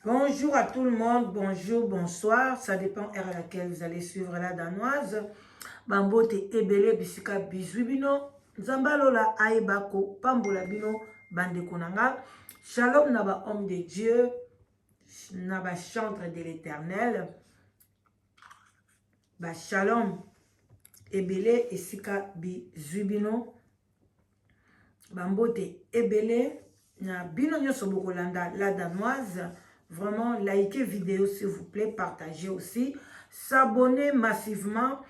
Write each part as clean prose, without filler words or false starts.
Bonjour à tout le monde, bonjour, bonsoir, ça dépend heure à laquelle vous allez suivre la danoise. Bambote ebele bisika bizwi bino, Nzambe alola ayeba ko pambola bino bandeko na nga. Shalom na ba homme de Dieu, na ba chantre de l'Éternel. Ba shalom ebele esika bizwi bino. Bambote ebele na bino nyonso bokolanda la danoise. Vraiment, likez vidéo s'il vous plaît, partagez aussi, s'abonner massivement.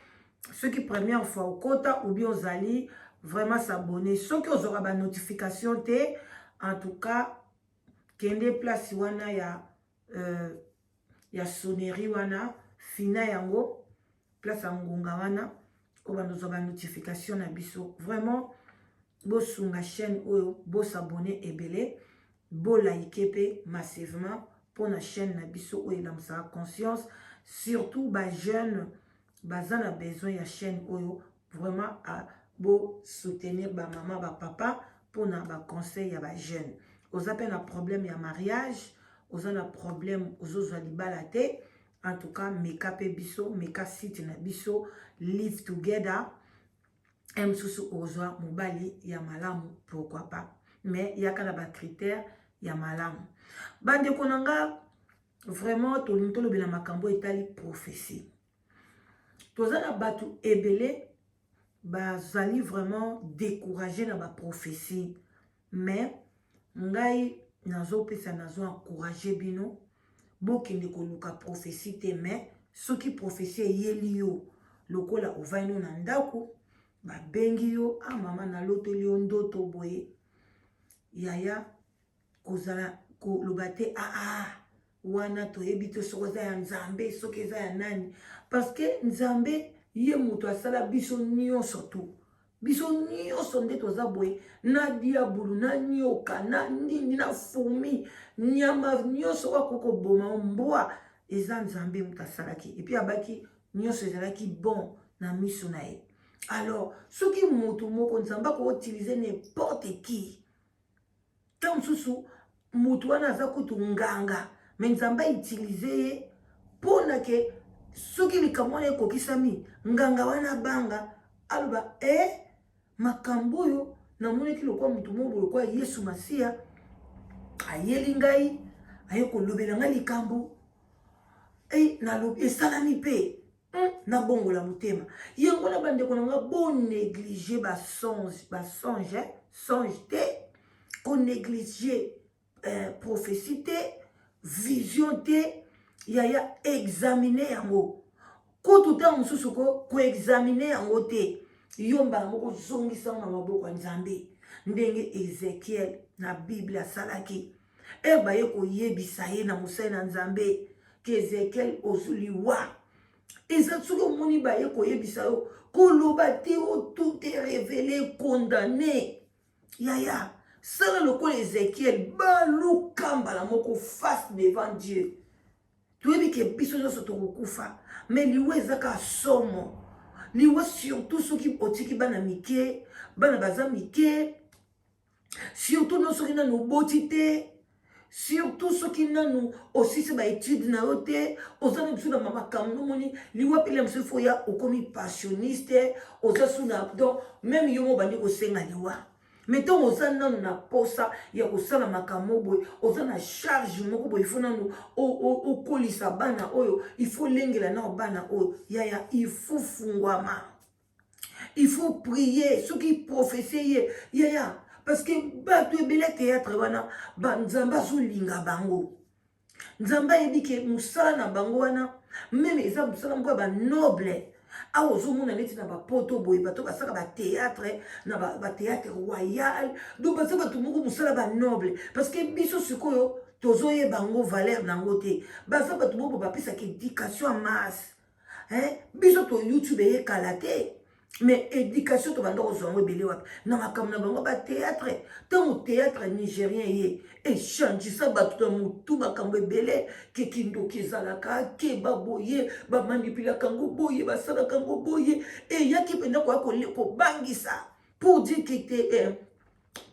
Ceux qui première fois au kota ou bien ozali, vraiment s'abonner. Ceux qui ont ba notification te, en tout cas, kende place wana ya ya sonnerie wana, fina yango, place ya ngonga wana, obanda ozwa ba notification na biso. Vraiment, bosunga chaîne oyo, bosabonner ebele, bolike mpe massivement mpona chaîne na biso oyo elamusaka conscience, surtout ba jeune baza na besoin ya chaîne oyo. Vraiment, bo soutenir ba mama, ba papa mpona ba conseil ya ba jeune. Oza mpe na problème ya mariage, oza na problème, ozozwa libala te, en tout cas meka mpe biso, meka site na biso Live Together. E mosusu ozwa mobali ya malamu, pourquoi pas, mais yaka na ba critère ya malamu. Bandeko na nga, vraiment tolingi tolobela makambo etali prophétie. Toza na bato ebele bazali vraiment découragé na ba prophétie, mais ngai nazopesa, nazo encourage bino, bokende koluka prophétie te. Mais soki prophétie eyeli yo, lokola ovandi na ndako, babengi yo: "Ah mama, naloteli yo ndoto boye." Yaya, kozala koloba te: "Ah ah, wana toyebi te soki eza ya Nzambe, soki eza ya nani." Parce que Nzambe ye moto asala biso nyonso, tu biso nyonso nde toza boye, na diabulu, na nyoka, na nini, na fourmi, nyama nyonso oyo akoki koboma, mbwa, eza Nzambe moto asalaki. Et puis abaki nyonso ezalaki bon na miso na ye. Alors soki moto moko, Nzambe ako utiliser n'importe qui. Ntango mosusu moto wana aza kutu nganga, mais Nzambe a utiliser ye mpona ke soki likambo wana ekokisami, nganga wana abanga, aloba: "E makambo oyo namonaki lokwa motu moko lokwa Yesu Masiya ayeli ngai, aye kolobela ngai likambo e, nalobi esalami mpe nabongola motema." Yango na bandeko na nga, bo néglige ba songe, ba songe, songe te, ko néglige prophétie te, vision te. Yaya, examine yango. Kutu ntango mosusu ko examiner yango te, yo mbala moko ozongisa na maboko ya Nzambe, ndenge Ezekiel na Bible asalaki. E baye koyebisa ye na mosali na Nzambe ke Ezekiel ozoliwa. Eza soki omoni baye koyebisa yo, koloba te o tout est révélé, condamné. Yaya, sala lokola Ezekiel, baluka mbala moko face devant Dieu. Toyebi ke biso nyonso tokokufa, mais liwa eza kaka somo. Liwa, surtout soki otiki bana mike, bana baza mike, surtout no soki nanu oboti te, surtout soki nanu osisi ba étude na yo te, oza na biso na makambo. Nomoni liwa pele mosusu fo ya okomi passioniste, oza su na, donc même yo mo obandi kosenga liwa. Mais ntango oza nanu na posa ya kosala makambo boye, oza na charge moko boye, il faut nanu okolisa bana oyo, il faut olengela nao bana oyo. Yaya, il faut fungwama, il faut prier soki prophétie ye, yaya, parce que bato ebele théâtre wana, Nzambe azolinga bango. Nzambe ayebi ke mosala na bango wana même eza mosala moko ya ba noble. Awa ozomona neti na bapoto boye, bato basalaka ba théâtre na ba théâtre royal, donc baza bato moko mosala ba noble, parce que biso sikoyo tozoyeba yango valeur nango te. Baza bato moko bapesaka éducation ya masse. Biso to YouTube eyekala te, mais éducation tobanda kozwa yango ebele wapi? Na makambo na bango ba théâtre. Ntango théâtre nigérien ye echangisa bato na motu makambo ebele, ke kindoki ezalaka, ke baboye bamanipulaka yango boye, basalaka yango boye, eyaki mpenza koya kobangisa pour dire ke te,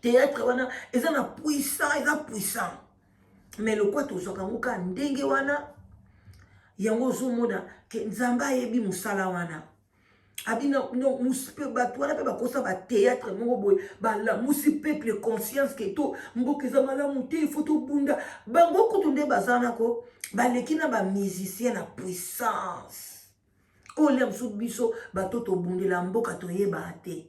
théâtre wana eza na puissant, eza puissant. Mais lokwa tozwaka yango kaka ndenge wana, yango ozomona ke Nzambe ayebi mosala wana. Abi no, mpe bato wana mpe bakosa batheatre moko boye, balamusi peuple conscience ke to mboka eza malamu te, ifo tobunda. Bango kutu nde baza nako baleki na bamusicien na puissance oyo lia mosusu. Biso bato tobundela mboka toyebaka te.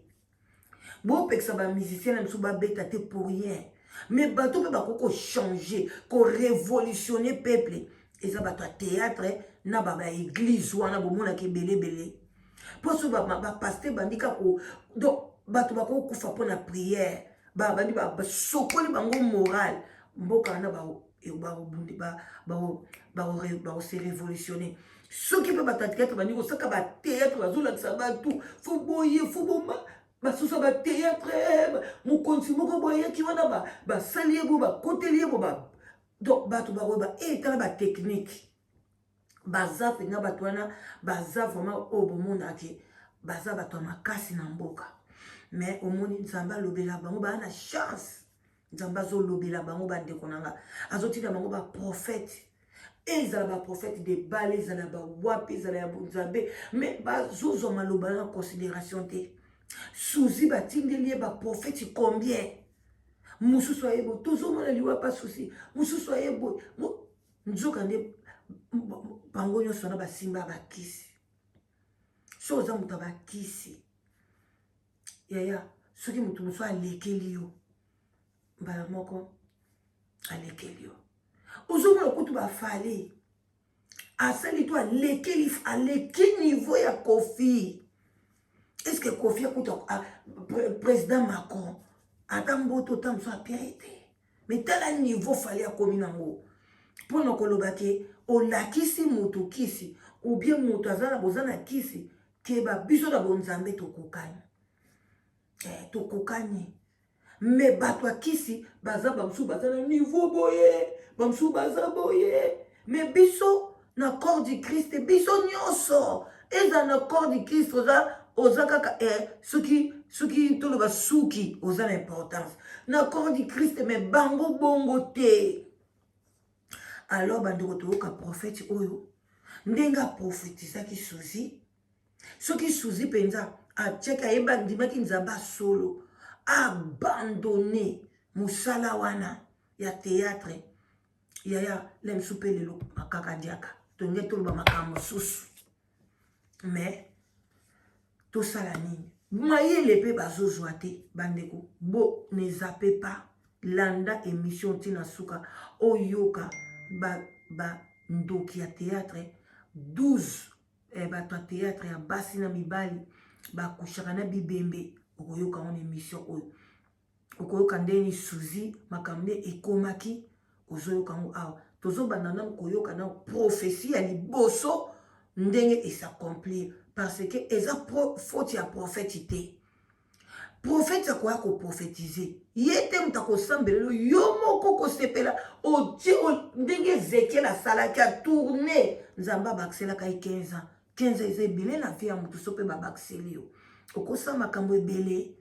Bopekisa bamusicien na biso babeta te pour rien, mais bato mpe bakoki kochanger, korévolutionner peuple, eza bato ya théâtre na baéglise wana. Bomonaka ebele ebele mpo so bapasteur bandi kaka, donc bato bakokufa mpo na prière, bandi basokoli bango moral. Mboka wana bakose révolutionner. Soki mpe bato ya théâtre bandi kosaka batéâtre, bazolakisa bato fo boye, fo boma basusu batéâtre, mokonzi moko boye ayaki wana, basali ye bo, bakoteli ye bo, donc bato bakoyeba e tala batechnique baza mpenza. Bato wana baza vraiment oyo bomonaki baza bato ya makasi na mboka. Mais omoni, Nzambe alobela bango, baa na chance. Nzambe azolobela bango, bandeko na nga, azotinda bango baprophète, ezala baprophète de Baal, ezala bawapi, ezala ya bonzambe, mais bazozwa maloba na considération te. Suzi batindeli ye baprophète combien? Mosusu aye boye, tozomona liwa pa susi, mosusu aye boye. Nzoka nde bango nyonso wana basimba bakisi. So oza moto ya bakisi, yaya, soki moto mosusu alekeli yo mbala moko, alekeli yo. Ozomona kutu bafali asali to alekeli, aleki niveau ya Kofi. Est ce que Kofi akuta président Macron ata mboto ata mosusu apia ye te? Mais tala niveau Fally akomi nango. Mpona koloba ke olakisi moto kisi ou bien moto aza na boza na kisi, keba. Biso na bonzambe tokokani, tokokani. Mais bato ya kisi baza, bamosusu baza na niveau boye, bamosusu baza boye. Mais biso na corps du Christ, biso nyonso eza na corps du Christ. Oza kaka soki toloba suki, oza na importance na corps du Christ, mais bango bongo te. Alors bandeko, toyoka prophète oyo ndenge aprofetisaki Suzi. Soki Suzi mpenza atiaki, ayeba, ndimaki Nzambe asolo, abandonne mosala wana ya théâtre, yaya, le mosusu mpe lelo makaka ndiaka tolingi toloba makambo mosusu. Mais tosala nini? Mayele mpe bazozwa te. Bandeko, bo ne zappe pas, landa émission ntina suka, oyoka bandoki ba ya théâtre 12, bato ya théâtre ya basi na mibali bakushaka na bibembe. Okoyoka ngo na émission oyo, okoyoka ndeni Suzi makambo nde ekomaki. Ozoyoka yango awa. Tozobanda nanu koyoka na prophétie ya liboso ndenge es'accomplir, parce que eza faute ya prophète te. Prophète akoya koprophétiser ye te, moto akosambela yo moko kosepela otie ndenge Ezekiel asalaki, atourne, Nzambe abakiselaka ye 15 ans. 15 ans eza ebele na vie ya moto. So mpe babakiseli yo, okosala makambo ebele.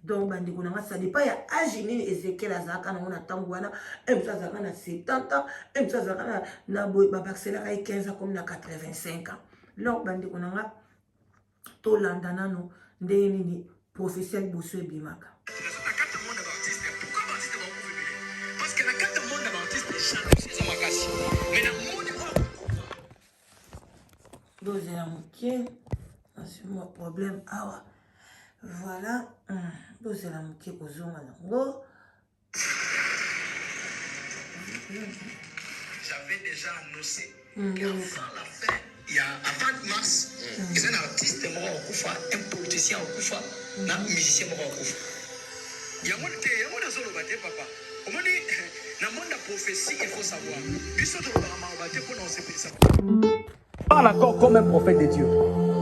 Donc bandeko na nga, ça dépend ya âge nini Ezekiel azalaka nango na ntango wana. Mosu azalaka na 70 ans, mosu azalaka na boye, babakiselaka ye 15 ans, comme na 85 ans. Donc bandeko na nga, tolanda nano ndenge nini prophétie ya liboso ebimaka. Na kati ya monde ya baartiste, pourquoi baartiste bakufa ebele? Parce que na kati ya monde ya baartiste, jalousie eza makasi. Mais na moni oyo Dozela moke, nazwi mwa problème awa. Voilà, dozela moke, kozonga nango. J'avais déjà annoncé qu'avant la fin, il y a avant mars, eza na artiste moko akufa, un politicien akufa, na musicien moko akufa. Yango te, yango nazoloba te, papa. Omoni, na monde ya prophétie, il faut savoir, biso tolobaka maloba te mpona kosepelisa. Parle encore comme un prophète de Dieu.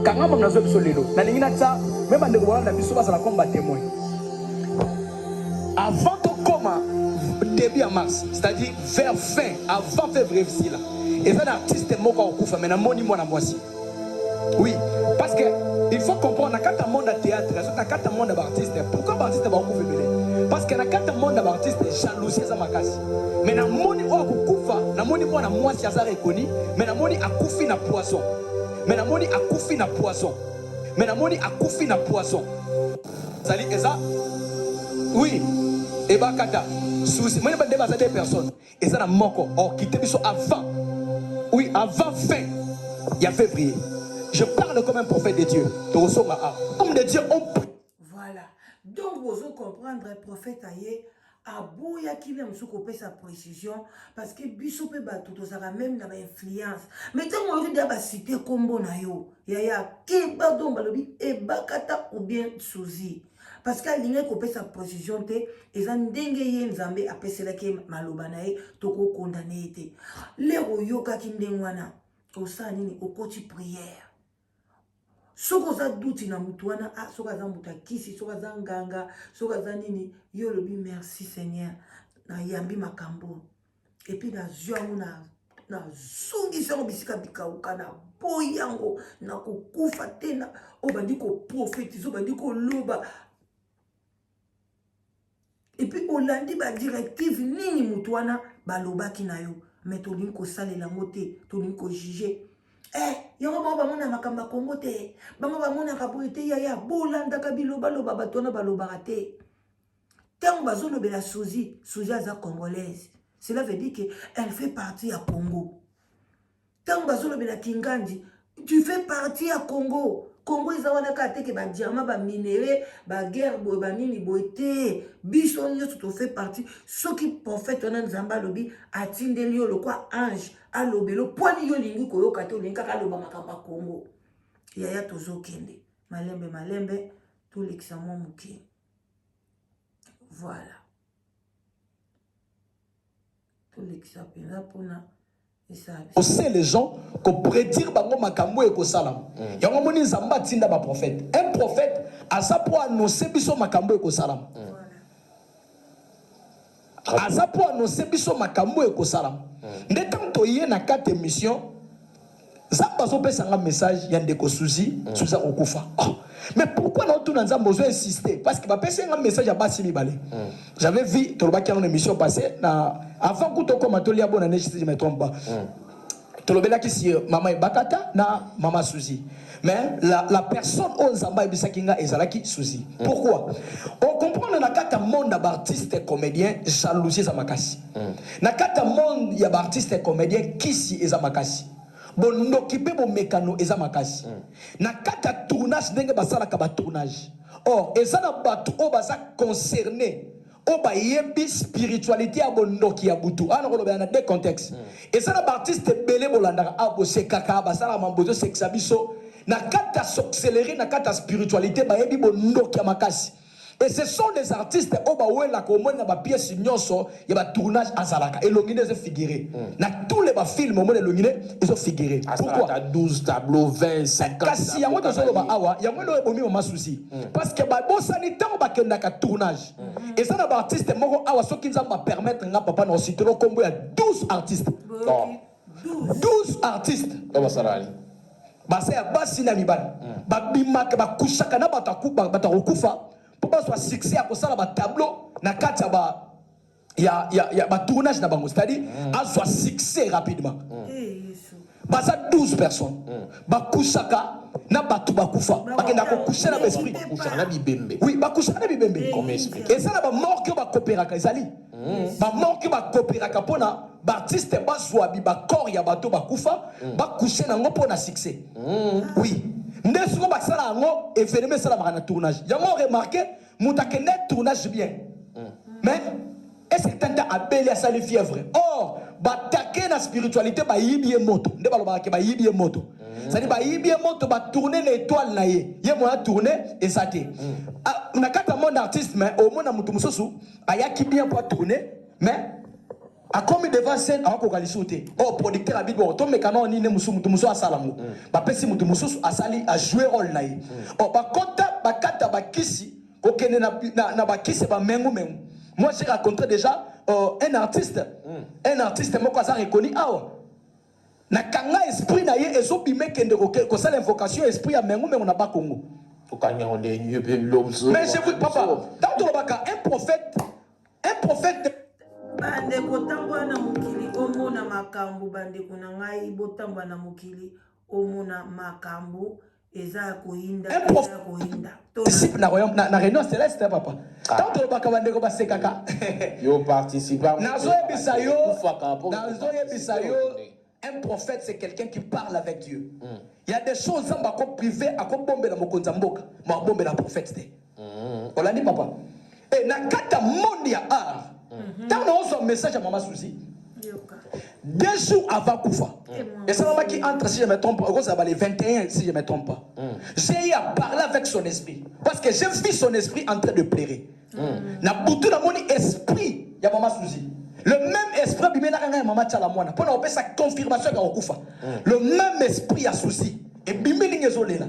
Kanga mama, nazo biso lelo nalingi natia me bandeko bolanda biso bazala comme batémoin. Avant tokoma début ya mars, c'est-à-dire vers fin, avant février sila, eza na artiste moko akokufa. Mais namoni mwana mwasi, oui, parce que il faut comprendre, na kati ya monde ya théâtre, na kati ya monde ya baartiste, pourquoi baartiste bakokufa ebele? Parce que na kati ya monde ya ba artiste jalousie eza makasi. Mais na moni oyo akokufa, na moni mwana mwasi aza reconnu, mais na moni akufi na poison. Mais na moni akufi na poison. Mais na moni akufi na poison. Ezali eza oui ebakata souci moni ba nde baza deux personnes eza na moko okite biso avant oui avant fin ya février. Je parle comme un prophète de Dieu. Tokosonga awa. Homme de Dieu on Voilà. Donc bozo comprendre prophète aye aboyaki na mosusu kopesa précision parce que biso mpe bato tozalaka meme na bainfluence mais ntango oyoki deya basite nkombo na yo yaya keba donc balobi ebakata ou bien suzi parce que alingaki kopesa précision te eza ndenge ye nzambe apeselaki ye maloba na ye tokokondane ye te lere oyokaki ndenge wana osala nini okoti prière soki oza duti na motu wana ah, soki aza moto ya kisi soki aza nganga soki aza nini yo olobi merci seigneur nayambi makambo epuis nazwi yango nazongisi yango bisika bikauka naboyi yango nakokufa te na obandi koprofetize obandi koloba epuis olandi badirective nini motu wana balobaki na yo me tolingi kosalela yango te tolingi kojuge eh, yango bango bamona makambo ya kongo te bango bamonaka boye te yaya bolandaka bilobaloba bato wana balobaka te ntango bazolobela suzi suzi aza congolaise cela veut dire que elle fait partie ya congo ntango bazolobela kingandi tu fais partie ya congo congo eza wana kaka teke badiama baminere baguerre boye banini boye te biso nyonso tofe partie soki prophète wana nzambe alobi atindeli yo lokwa ange alobelo pwani yo olingi koyoka te olingi kaka aloba makambo ya congo yaya tozokende malembe malembe tolekisa mwa moke voilà tolekisa mpenza mpona Ose les gens ko prédire bango makambo ekosalama. Mm. Yango moni Nzambe atinda ba prophète. Un prophète aza po annoncer biso makambo ekosalama. Mm. Aza po annoncer biso makambo ekosalama. Mm. Nde tango toye na kati émission Nzambe azopesa nga message ya ndeko Suzy, mm. Suzy akokufa. Oh. Mais pourquoi na otuna Nzambe ozo insister? Parce que bapesi nga message ya basi mibale. Mm. J'avais vu tolobaki yango na émission passée na avant kutu okoma tolia bonne année si je me trompe pas. Mm. Tolobelaki si mama Ebakata na mama Suzy. Mais la personne oyo Nzambe ayebisaki nga ezalaki Suzy. Mm. Pourquoi? On comprend na kati ya monde ya baartiste comédien jalousie eza makasi. Mm. Na kati ya monde ya baartiste comédien kisi eza makasi. Bondoki pe bomekano eza makasi. Mm. Na kati ya tournage ndenge basalaka ba tournage. Or eza na bato oyo baza concerne oyo bayebi spiritualité ya bondoki ya butu. Awa nakolobela na deux contextes. Mm. Eza na baartiste ebele bolandaka awa bosekaka basalaka mambo ezosekisa biso na kati ya sorcellerie na kati ya spiritualité bayebi bondoki ya makasi. Et ce sont des artistes oyo bawelaka omoni na ba pièces nyonso ya ba tournage azalaka elongi nde ezo figurer mm. na tous les ba films omoni elongi nde ezo figurer. Pourquoi 12 tableaux 20 50 kasi yango tozoloba awa yango eloko ebomi mama souci mm. parce que babosani ntango bakendaka tournage mm. eza na ba artiste moko awa soki nzambe apermettre nga papa na ositelo kombo ya 12 artistes oh. 12 artistes baza ya basi na mibali mm. babimaka bakushaka na bato ya kokufa mpo bazwa succès ya kosala batableau na kati ya ba ya, ya, ya batournage na bango c'est-à-dire mm. azwa succès rapidement mm. Eh, baza 12 personnes mm. bakushaka na bato bakufa bakendaka kokushe na baesprit oui bakushaka na bibembe eza na bamorke oyo bakoperaka ezali mm. bamorke bakoperaka mpona baartiste bazwa bi bacorps ya bato bakufa mm. bakushe nango mpo na succès mm. oui nde soko basala yango evenema esalamaka na tournage yango remarke moto akende tournage bien mm. mais un certain temps abeli asali fièvre or batake na spiritualité bayibi ye moto nde balobaka ke bayibi ye moto mm. cestadi bayibi ye moto batourne na étoile na ye ye moya tourne eza te mm. ah, na kati ya monde artiste mais omona moto mosusu ayaki bien po atourne mais akomi devant scène akokoka lisusu te oyo oh, producteur abi bon tomeka nao nini mosusu moto mosusu asala yango mm. bapesi moto mosusu asali ajoue role na ye mm. oh, bakota bakata bakisi kokende na, na, na bakisi bamengu mengu moi j'ai raconté déjà euh, un artiste mm. un artiste moko aza reconnu awa nakanga esprit na ye ezobima ekende kosala invocation esprit ya mengu mengu na bakongo. Okangi yango ndenge yo mpe biloko mosusu. Mais je vous, papa, ntango tolobaka un prophète, un prophète. Bandeko, tambola na mokili omona makambo. Bandeko na ngai, botambola na mokili omona makambo. Eza ya koyinda, eza ya koyinda. Participe na royaume, na réunion céleste, hein, papa. Ntango tolobaka, bandeko basekaka. Yo participe. Nazoyebisa yo, nazoyebisa yo, un prophète, c'est quelqu'un qui parle avec Dieu. Il y a des choses Nzambe akoprivé, akobombela mokonzi ya mboka, ma abombela prophète te. Olandi, papa? E na kati ya monde ya art, ntango naozwa message ya mama Suzi Yoka. 2 jours avant kufa, esalamaki entre, si je me trompe, okozala les 21, si je me trompe pas, j'ai eu à parler avec son esprit parce que j'ai vu son esprit en train de pleurer. Na butu, namoni esprit ya mama Suzi, le même esprit abimelaka ngai ya mama Tiala Mwana mpo na kopesa confirmation ya kokufa. Le même esprit ya Suzi ebimi ndenge ezolela.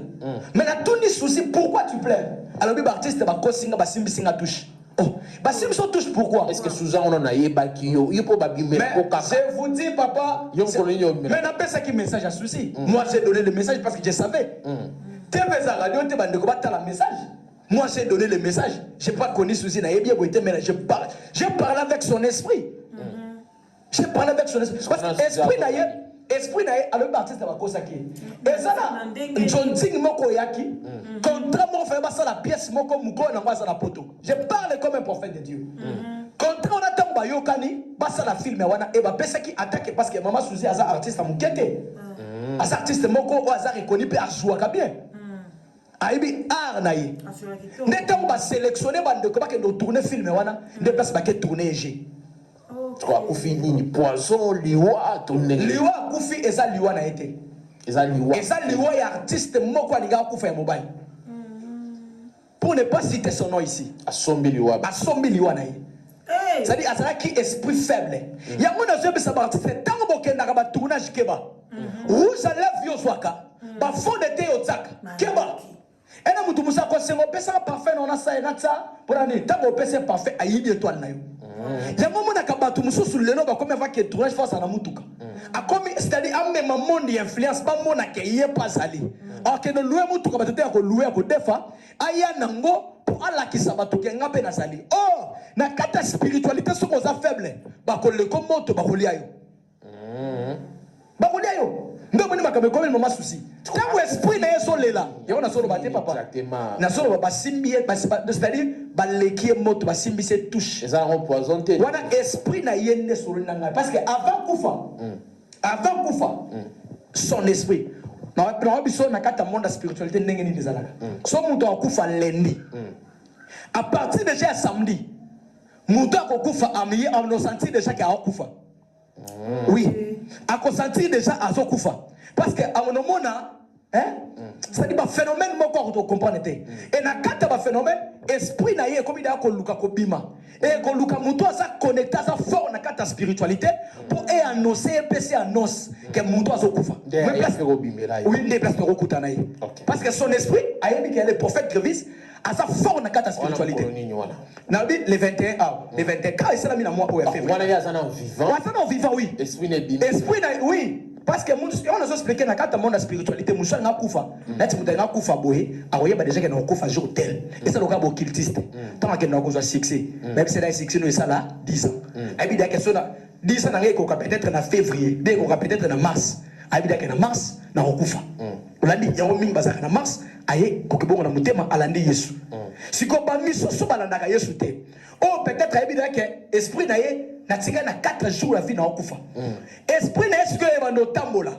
Mais natuni Suzi: "Pourquoi tu pleures?" Alobi: "Baartiste bakosi nga, basimbisi nga touche." Oh, basimbisi yo touche pourquoi? Est ce que Suza wana nayebaki yo, yo mpo babimela Mais ko kaka? Je vous dis, papa, Yo mokolo nini obimela? Mais napesaki message à Susi. Moi, j'ai donné le message parce que je savais. TV eza radio te, bandeko batala message. Moi, j'ai donné le message. J'ai pas connu Susi, nayebi ye boye te, mais je parle. J'ai parlé avec son esprit. J'ai parlé avec son esprit. Parce que esprit na ye, esprit na ye, alobi artiste bakosaki ye. Eza na nzonzing moko oyaki, contrat moko faye basala pièce moko, mokolo nango aza na poto. Je parle comme un prophète de Dieu. Contrat wana, ntango bayokani basala film wana, e bapesaki attaque parce que mama Suzi aza artiste ya moke te. Aza artiste moko oyo aza reconnu mpe azwaka bien. Ayebi art na ye. Asolaki to. Nde ntango basélectionne bandeko bakende kotourne film wana, nde place bake tourne eg. To akufi nini? Poison, liwa to ndenge? Liwa akufi eza liwa na ye te. Eza liwa? Eza liwa ya artiste moko alingaka akufa ya mobali, pour ne pas citer son nom ici. Asombi liwa. Asombi liwa na ye. Hey! C'est-à-dire azalaki esprit faible. Yango nazoyebisa baartiste: ntango bokendaka batournage, keba. Rouge à lèvre yo ozwaka, bafond de teint otiaka, keba. Ena motu mosu akosenga opesaka parfum na wana sa natia mpona nini? Ntango opesa parfum, ayibi étoile na yo. Yango omonaka bato mosusu lelo bakomi, avake tournage, fo azala na mutuka, akomi, c'est-à-dire amema monde ya influence, bamonaka ye mpo azali akende louer mutuka, bato te ya kolouer, ya kodefa, aya nango mpo alakisa bato ke nga mpe nazali. Or na kati ya spiritualité, soki oza faible, bakoleko moto, bakolia yo, bakolia yo. Nde omoni makambo ekomi mama Susi, ntango esprit na ye ezolela, yango nazoloba te, papa. Nazoloba basimbi ye, c'est-à-dire baleki ye moto, basimbisi ye touche. Eza yango poison te? Wana esprit na ye nde sololi na ngai parce que avant kufa, avant kufa, son esprit na biso na kati ya monde ya spiritualité, ndenge nini ezalaka? So moto akufa lundi, à partir déjà ya samedi, moto akokufa amiye anosentir déjà ke akokufa. Oui, akosentir déjà azokufa parce que amonomona, hein? C'est-à-dire baphénomène moko akotocomprendre te. E na kati ya baphénomène, esprit na ye ekomi deya koluka kobima, e koluka moto aza connecté, aza fort na kati ya spiritualité, mpo e annonce, epesi annonce ke moto azokufa. Nde Oui, aye kobimela ye. Oui, nde place tokokutana ye. Parce que son esprit ayebi ke le prophète Grevis aza fort na kati ya Wana spiritualité. mokolo nini wana? Nabi le 21 awa, le 21 ka esalami na mois oyo ya février. Wana ye aza na vivant? Aza na vivant, oui. Esprit na ebimi? Esprit na, oui, parce que mutu yango nazo expliquer, na kati ya monde ya spiritualité, mosu alinga akufa, neti moto alinga akufa boye, akoyeba déjà ke na kokufa jour tel. Eza lokola bocultiste, ntango akendaka kozwa succès, nayebisa na ye succès no esala 10 ans, ayebi deya question na 10 ans na ngai ekoka peut-être na février, nde ekoka peut-être na mars, ayebi deya ke na mars nakokufa. Olandi yango? Mingi bazalaka na mars, aye koki bongo na motema alandi Yesu. Sikoyo bamisusu balandaka Yesu te, oyo peut-être ayebi deya ke esprit na ye natikali na 4 jours ya vie na okufa. Esprit na ye sikoyo ebanda otambola.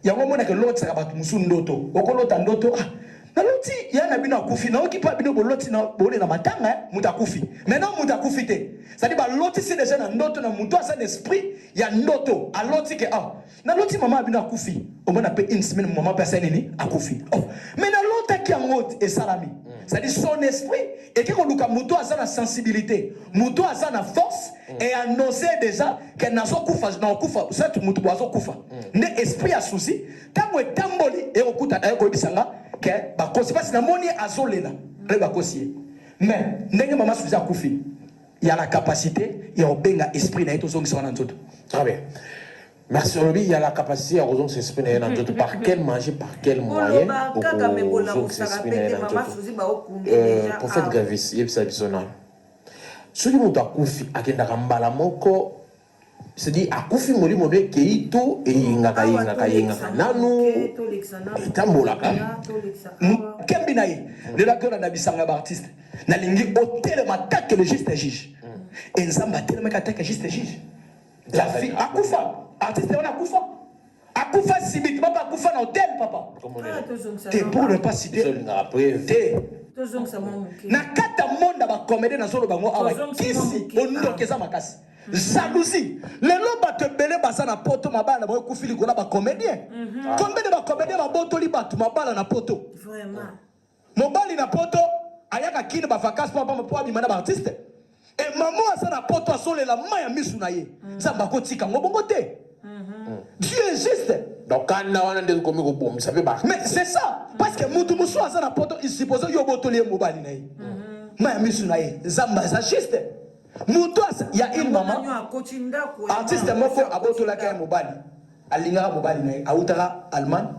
Yango omonaka elotisaka bato mosusu ndoto. Okolota ndoto: "Ah, naloti ya na bino akufi, nayoki mpa bino boloti na bolela matanga, eh, moto akufi." Maintenant moto akufi te, c'est-à-dire balotisi déjà na ndoto na moto aza na esprit ya ndoto, aloti ke: "Ah, naloti mama ya bino akufi." Omona mpe une semaine, mama mpe asali nini? Akufi. Oh, mais nalotaki yango esalami. C'est-à-dire son esprit eke koluka moto aza na sensibilité, moto aza na force, et annonce déjà ke nazokufa, nakokufa. Soit moto bo azokufa, nde esprit ya Susi ntango etamboli, ekokuta ekoyebisa nga ke bakosi mpasi, namoni ye azolela mpe bakosi ye. Mais ndenge mama Susi akufi, ya la capacité ya kobenga esprit na ye, tozongisa wana nzoto. Très bien. Merci olobi ya la capacité ya kozongisa esprit na ye na nzoto par quel magie par quel moyen Boloba kaka me okozongisa bolamusaka esprit pe na ye te na mama nzoto. Suzy baokunde Euh, deja prophète awa. Gravis yebisa biso nano soki moto akufi akendaka mbala moko c'est-à-dire akufi molimo no ekei to eyingaka Awa yingaka tolekisa yingaka mwa nanu moke, tolekisa nanu etambolaka ya, tolekisa awa. Nkembi na ye lelo ake olanda bisanga ya baartiste nalingi otelema take le juste juge e nzambe atelemaki atake juste juge la fille akufa artiste wana akufa akufa subitement mpe akufa na hotel papa Ah, tozongisa te nanu. pour ne pas citer olingaka preuve te Tozongisa mwa moke. na kati ya monde ya bacomédien nazoloba yango awa Tozongisa mwa kisi moke, bondoki ah. eza makasi jalousie lelo bato ebele baza na poto mabala na bango ekufi likolo ya bacomédien combien de bacomédien babotoli bato mabala na poto Vraiment. mobali na poto ayaka kini bavacance mpo pamba mpo abima na baartiste e mama aza na poto azolela mai ya misu na ye nzambe akotika yango bongo te Dieu est juste. Donc kanda wana nde ekomi kobomisa mpe ba Mais c'est ça parce que mutu mosusu aza na poto il suppose yo obotoli ye mobali na ye mai ya misu na ye nzambe aza juste mutu ya une Yango mama nani akoti ndako ya artiste mwana moko mwasi akoti abotolaka ye ndako. mobali alingaka mobali na ye awutaka allemagne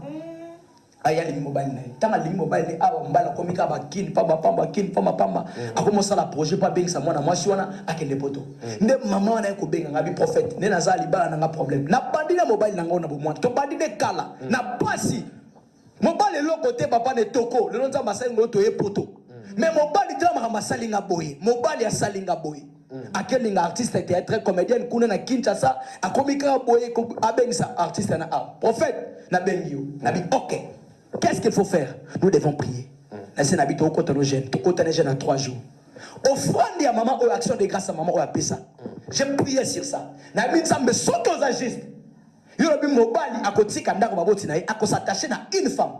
aye alingi mobali na ye ntango alingi mobali na ye awa mobali akomi kaka bakini pamba pamba kini pamba pamba akomi osala projet mpo abengisa mwana mwasi wana akende poto nde mama wana ye kobenga nga bi prophète nde naza libala na nga problème nabandi na mobali na nga oyo na bomwana tobandi nde kala na pasi mobali eloko te papa na etoko lelo nzambe asali ngo toye poto mais mobali tala makambo asali nga boye mobali asali nga boye akelinga artiste théâtre comédienne kuna na kinshasa akomi kaka boye abengisa artiste na awa prophète nabengi yo nabi ok qu'est-ce qu'il faut faire nous devons prier nase nabi tokokota no jeune tokota ne jeune na 3 jours offrande ya mama oyo action de grâce ya mama oyo apesa j'ai prié sur ça nayebi nzambe soki oza juste yo lobi mobali akotika ndako baboti na ye akosatache na une femme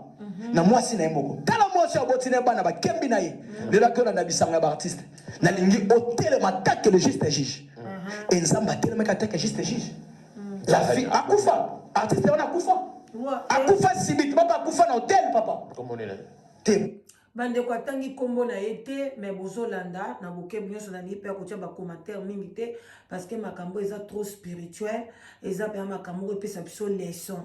na mwasi na ye moko tala mwasi oyo aboti na ye bana bakembi na ye lelo ake olanda bisanga ya baartiste nalingi otelema take le juste juge e nzambe atelemaki atake juste juge la fille akufa artiste wana akufa akufa subitement mpe akufa na hotel papa te Bandeko atangi kombo na ye te mais bozolanda na bokebi nyonso nalingi mpe akotia ba commentaire mingi te parce que makambo eza trop spirituel eza mpenza makambo oyo epesa biso leçon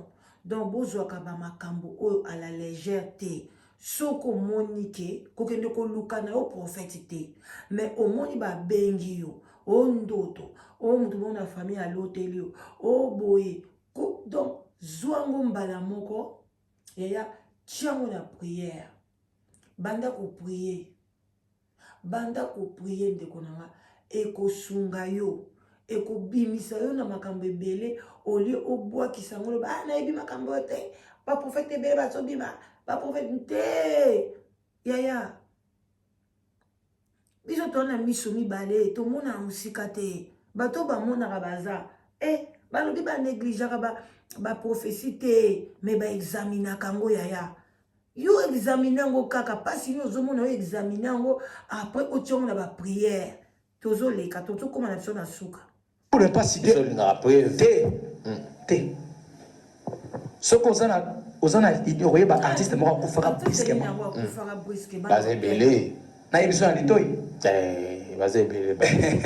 donc bozwaka ba makambo oyo à la légère te soki omoni ke kokende koluka na yo prophète te mais omoni babengi yo o ndoto o moto moko na famille aloteli yo o boye donc zwa ngo mbala moko yaya tia ngo na prière banda ko prier banda ko prier ndeko na nga ekosunga yo ekobimisa yo na makambo ebele olie obwakisa yango loba ah, nayebi makambo oyo te baprofete ebele bazobima baprofete te yaya biso toa na miso mibale tomonaka mosika te bato bamonaka baza e eh, balobi banegligeaka baprofesi ba te me baexaminaka yango yaya yo examine yango kaka mpasi nini ozomona yo examine yango après otia yango na baprière tozoleka tozokóma na biso na suka pour ne pas citer te te soki oza na oza na idée okoyeba artiste moko akufaka brusquement baza ebele nayebi biso na litoi eh, baza ebele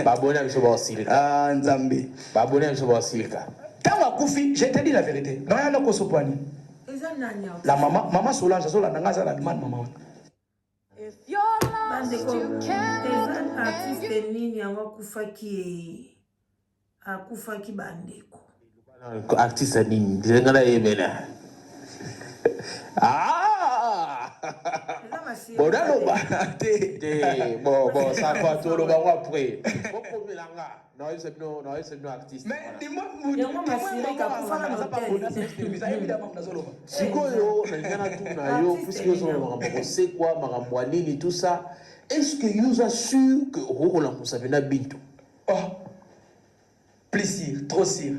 baboni ya biso baosilika ah, nzambe baboni ya biso baosilika ntango akufi je te dis la vérité naya nakosopwani la mama mama solange azolanda ngai aza na allemagne mama wana bandeko eza artiste nini yango akufaki ye akufaki bandeko artiste nini ndenga nayebela ah! bon naloba te te bon bon ça va toloba ngo après bokomela nga naoyebisa bino naoyebisa bino artiste Yango Masirika akufaka na hotel. Sikoyo nalinga natuna yo Artiste puisque ozoloba nini makambo ya kosekwa makambo ya nini tout ça est ce que yo oza sûr que okoki kolamusa mpena bintu Oh. Plus sûr, trop sûr.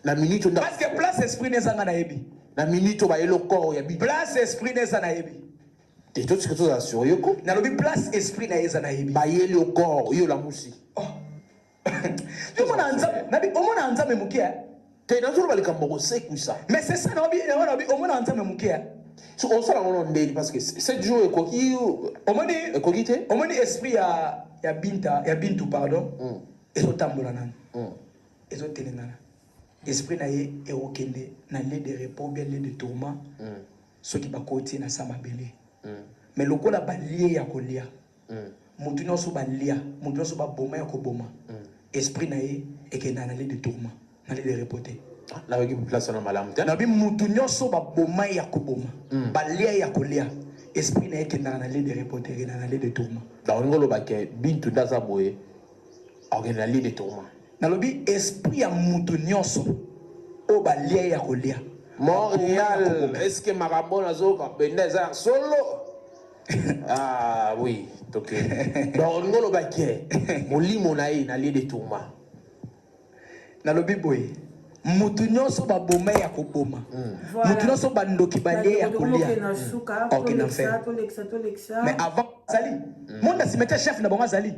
na minute oyo Parce que place esprit neza nga nayebi. na minute oyo bayeli corps ya bintu Place esprit neza nayebi. te totika tozala sur yo ko Nalobi place esprit na ye eza nayebi. bayeli yo corps yo olamusi Oh. Omona nzambe, nabi omona nzambe moke. eh. te nazoloba likambo kosekwisa Mais c'est ça nabi nabi omona nzambe moke. eh. so osala ngo no ndeni parce que 7 jours ekoki Omoni ekoki te omoni esprit ya ya Binta, ya Bintu pardon. Ezotambola nanu. Ezotelengana. Esprit na ye ekokende na lieu de repos ou bien lieu de tourment soki bakoti ye na sa mabele. Mais lokola balie ya kolia, mutu nionso balia, mutu nionso baboma ya koboma, esprit na ye ekendaka na lieu de tourment, na lieu de repos te. Nayoki place wana malamu te. Nalobi mutu nionso baboma ye ya koboma, balia ye ya kolia, esprit na ye ekendaka na lieu de repos te, ekendaka na lieu de tourment. Donc olingi oloba ke Bintu nde aza boye, akokende na lieu de tourment. Nalobi esprit ya mutu nionso oyo balia ye ya kolia. Montreal, est ce que makambo oyo nazoyoka mpenza eza ya solo? Ah oui, toke. Donc olingi oloba ke molimo na ye na lieu de tourment. Nalobi boye, mutu nionso baboma ye ya koboma, mutu nionso bandoki balia ye ya kolia, akokende na enfer. Mais avant azali monde ya cimetière, chef na bango azali.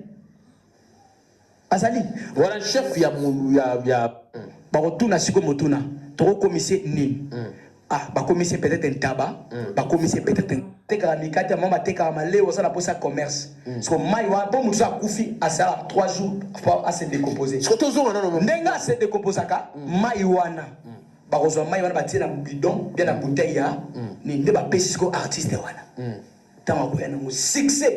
Azali. Wana chef ya ya ya. Bakotuna siko motuna tokokomisi nini? Ah bakomisi peut-être ntaba, bakomisi peut-être tekaka mikate ya mama batekaka malewa oza na posa commerce. Siko mai wana po moto akufi asala 3 jours po a se décomposer. Siko tozonga nano ndenge a se décomposaka mai wana bakozwa mai wana batie na bidon bien na bouteille ya nini nde bapesi siko artiste wana. Tango akoya nango succès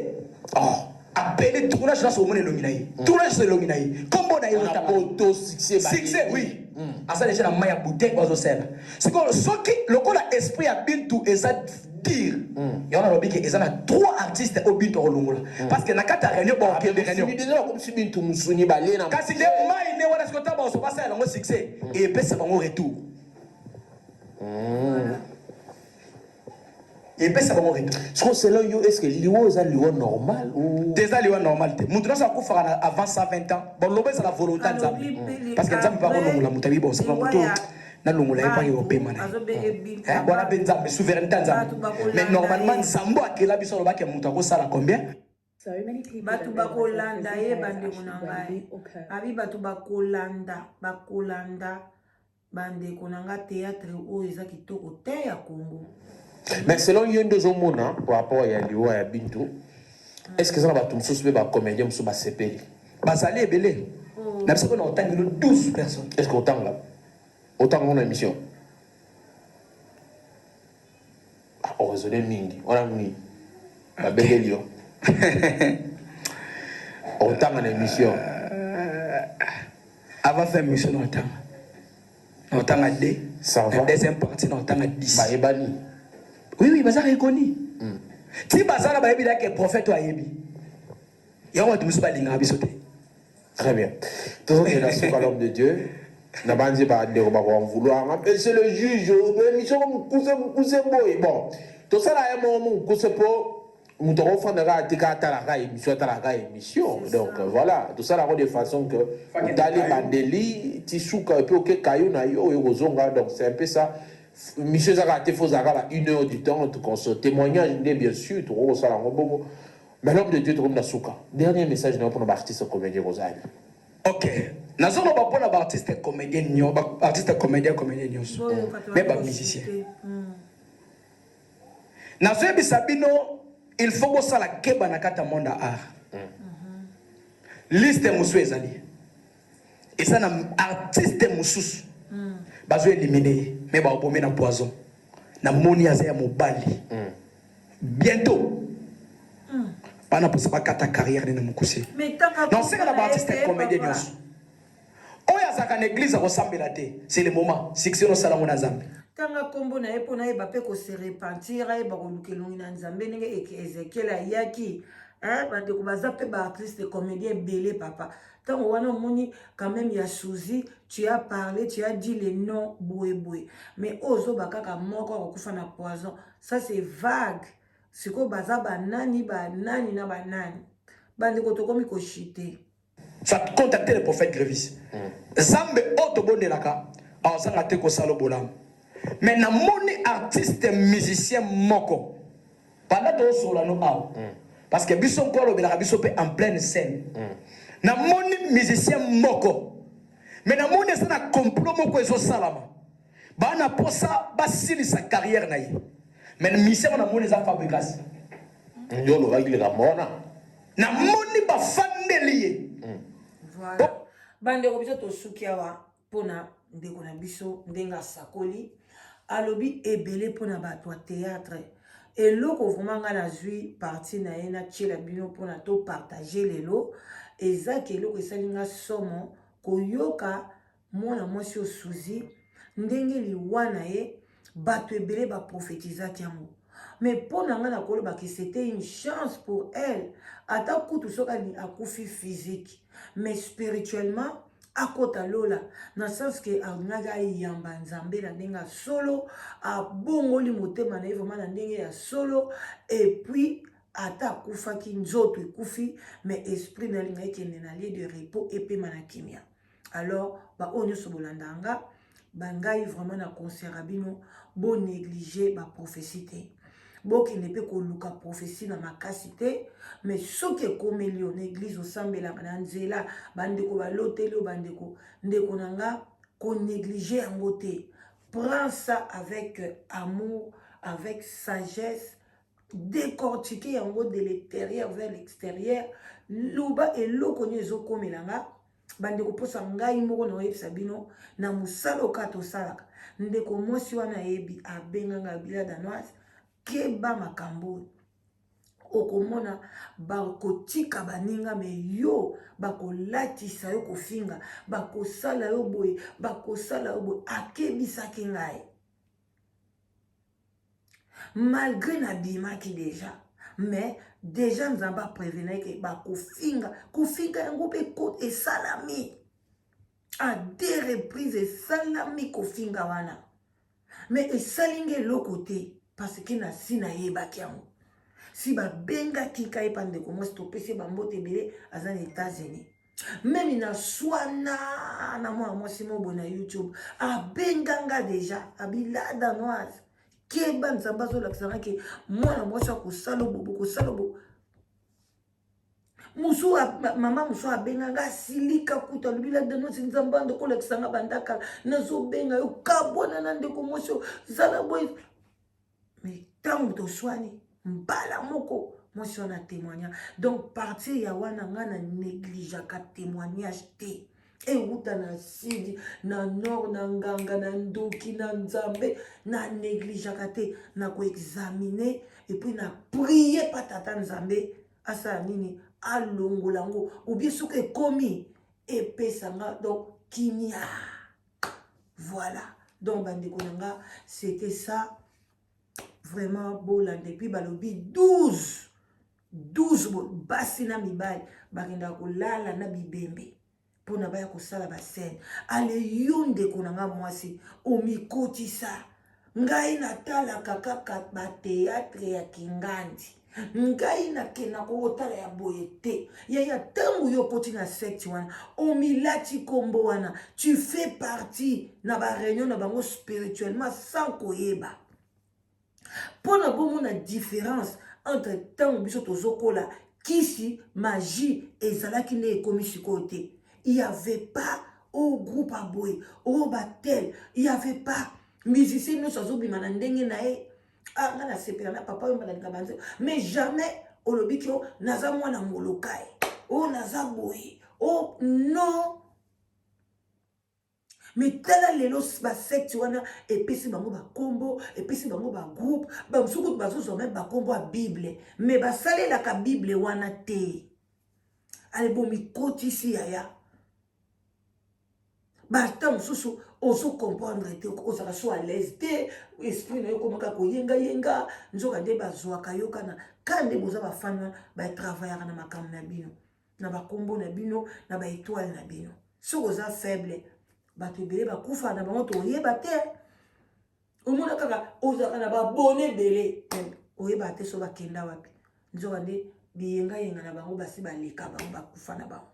oh apele tournage nyonso omona elongi na ye mm. tournage nyonso elongi na ye kombo na ye poto succès succès oui mm. aza deja na mai ya bouteille oyo azosala sikoyo soki lokola esprit ya bintu eza dire mm. yango nalobi ke eza na trois artistes oyo bintu akolongola mm. parce que na kati ya réunion bakokende ah, réunion bintu musuni balie na kasi nde mai nde wana sikoyo ntango bakoso basala yango succès mm. epesa bango retour mm. Epesa bango retour. Siko selon yo est ce que liwa eza liwa normal ou Te eza liwa normal te. Mutu nionso akufaka na avant 120 ans. Bon loba ezala volonté ya Nzambe. Parce que Nzambe pe akolongola mutu ayebi bon sima mutu oyo nalongola ye po ake kopema na ye. Eh, wana pe Nzambe souveraineté ya Nzambe. Mais normalement Nzambe oyo akela biso alobaki ke mutu akosala combien? Bato bakolanda ye bandeko na ngai. Abi bato bakolanda, bakolanda Ba ndeko na nga theatre oyo eza kitoko te ya Congo. Mais selon yo nde ozomona par rapport ya liwa ya Bintu, est-ce que eza na bato mosusu mpe ba comédien mosusu basepeli? Bazali ebele. Oh. Na biso mpe na otangelo 12 personnes. Est-ce que otanga? Otanga ngo na émission? Ah, oraisonne mingi. Wana nini? Babeleli yo. Otanga na émission. Avant fin émission na otanga. Na otanga 2. Ça va. Na deuxième partie na otanga 10. Bayebani. Oui oui, baza reconnu. Mm. Ti bazala bayebi la que prophète ayebi. Yango bato mosusu balingaka biso te. Très bien. Tozokende na suka l'homme de Dieu. Nabanzi bandeko bako en vouloir. Monsieur le juge, émission mokuse mokuse boye. Bon, tosala ye moko mokuse po moto akofanda kaka te kaka atalaka émission atalaka émission. Donc voilà, tosala yango de façon que otali bandeli ti suka et puis oke kayo na yo oyo kozonga. Donc c'est un peu ça. Mission ezaka kaka te fo ozalaka ba une heure du temps tokonso témoignage nde bien sûr tokoki kosala yango bongo. Mais l'homme de Dieu tokomi na suka. Dernier message na yo pona ba artistes comédiens kozali. Ok. Nazoloba pona ba artistes comédiens nyo, ba artistes comédiens comédiens nyonso. Mais ba musiciens. Nazoyebisa bino il faut bosala keba na kati ya monde ya art. Liste mosusu ezali. Eza na artiste mosusu. Bazo éliminer ye mais babomi na poison. Namoni aza ya mobali. Bientot bana posa bakata carrière nde na mokuse. Na senga na ba artiste comedien nionso oyo azalaka na eglise akosambela te c'est le moment succès no sala ngo na Nzambe. Tanga kombo na ye mpo nayeba mpe ko se repentir, ayeba koluka elongi na Nzambe ndenge Ezekiel ayaki. Eh, bandeko baza mpe ba artiste comédien ebele papa. Ntango wana omoni quand même ya Suzy, tu as parlé, tu as dit les noms boye boye. Mais oyo ozoba kaka moko akokufa na poison. Ça c'est vague. Sikoyo baza ba nani ba nani na ba nani. Bandeko tokomi ko chuter. Ça contacter le prophète Grevis. Zambe oyo tobondelaka azanga te kosala bolamu. Mais namoni artiste musicien moko pendant tozosola no awa. Parce que biso nko alobelaka biso pe en pleine scène. Namoni musicien moko. Mais namoni eza na complot moko ezosalama. Ba na posa ba silisa carrière na ye. Mais mission na moni eza Fabregas. Yo olobaki likambo wana. Na moni ba fandeli ye. Voilà. Bandeko biso tosuki awa pona ndeko na biso ndenge asakoli, alobi ebele mpona bato ya théâtre. Eloko vraiment ngai nazwi parti na ye natiela bino mpona topartage lelo, eza ke eloko esali nga somo koyoka mwana mwasi oyo Suzy ndenge liwa na ye bato ebele baprofetizaki yango. Mais mpo na ngai nakoloba ke c'était une chance pour elle, ata kutu soki akufi physique, mais spirituellement akota lola, na sens ke alingaki ayamba Nzambe na ndenge ya solo, abongoli motema na ye vraiment na ndenge ya solo. Et puis ata akufaki, nzoto ekufi, mais esprit na alingaki ekende na lieu de repos, epema na kimia. Alors baoyo nyonso bolanda nga bangai, vraiment na conseiller bino, bonéglige baprophétie te, bokende mpe koluka prophétie na makasi te. Mais soki ekomeli yo na église, osambelaka na nzela, bandeko baloteli yo, bandeko, ndeko na nga, konéglige yango te. Prends ça avec amour, avec sagesse, décortiquer yango de l'intérieur vers l'extérieur. Luba eloko nini ezokomela nga. Bandeko, mposa ngai moko na oyebisa bino na mosala oyo tosalaka, ndeko mwasi wana ayebi, abenganga bila danoise, keba makambo oyo okomona, bakotika baninga, mais yo bakolatisa yo kofinga, bakosala yo boye, bakosala yo boye. Akebisaki ngai malgré nabimaki déjà, mais déjà Nzambe aprévenaki ke bakofinga. Kofinga yango mpe esalami à deux reprises, esalami kofinga wana, mais esalingi eloko te parce que nasi nayebaki yango. Si babengaki ngai epa ndeko mwasi, topesi bambote ebele, aza na États-Unis. Même na swana na mwana mwasi mo boye na YouTube, abenganga déjà, abila danoise, keba, Nzambe azolakisanga ke mwana mwasi akosala bobo, kosala bo mosu. Mama mosu abenganga, asilika kutu, alobi la danoise, Nzambe ando kolakisanga bandakala, nazobenga yo, kabwana na ndeko mwasi oyo, zala boye. Mais ntango toswani mbala moko, mwasi wana témoignage. Donc partir ya wana, ngai na négligeaka témoignage te, ewuta na sud, na nord, na nganga, na ndoki, na Nzambe, na négligeaka te. Na koexamine et puis na prie pa tata Nzambe asala nini, alongola yango, ou bien soki ekomi, epesanga donc kimia. Voilà, donc bandeko na nga, c'était ça vraiment. Bolanda. Et puis balobi 12 12 basi na mibali bakendaka kolala na bibembe mpona baya kosala bascène. Ale yo ndeko na nga mwasi, omikotisa. Ngai natalaka kaka bathéâtre ya kingandi, ngai nakenda kokotala ya boye te. Yaya, ntango yo okoti na secte wana, omilati nkombo wana, tu fais partie na baréunion na bango spirituellement sans koyeba. Mpona bomona différence entre ntango biso tozokola, kisi, magie ezalaki nde ekomi sikoyo te. Il y avait pas au groupe aboye oyo batel, il y avait pas musicien nyonso azobima na ndenge na ye. Ah, nga nasepela na papa oyo, nalinga banze, mais jamais olobiki o naza mwana Molokai, oyo naza boye, o non. Mais tala lelo, basecte wana epesi bango bakombo, epesi bango bagroupe, bamosusu kutu bazozwa même bakombo ya Bible, mais basalelaka Bible wana te. Ale bomikotisi, yaya, bata mosusu ozocomprendre te, ozalaka so à l'aise te, esprit na yo ekomaka koyengayenga. Nzoka nde bazwaka yo kana ka nde boza bafani wana, batravaillaka na makambo na bino, na bakombo na bino, na baétoile na bino. Soki oza faible, bato ebele bakufa na bango, toyeba te. Omona kaka ozalaka na babone ebele, oyeba te so bakenda wapi. Nzoka nde biyengayenga na bango, basi baleka bango, bakufa na bango.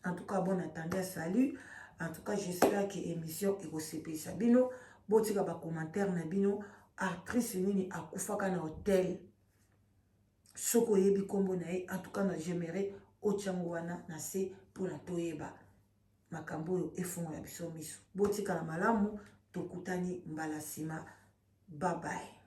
En tout cas, bon attendez, salut. En tout cas, j'espère que émission ekosepelisa bino. Botika bacommentaire na bino. Actrice nini akufaka na hotel? Soki oyebi nkombo na ye, en tout cas na j'aimerais otiango wana na se mpona toyeba makambo oyo, efungola biso miso. Botikala malamu, tokutani mbala nsima. Bye bye.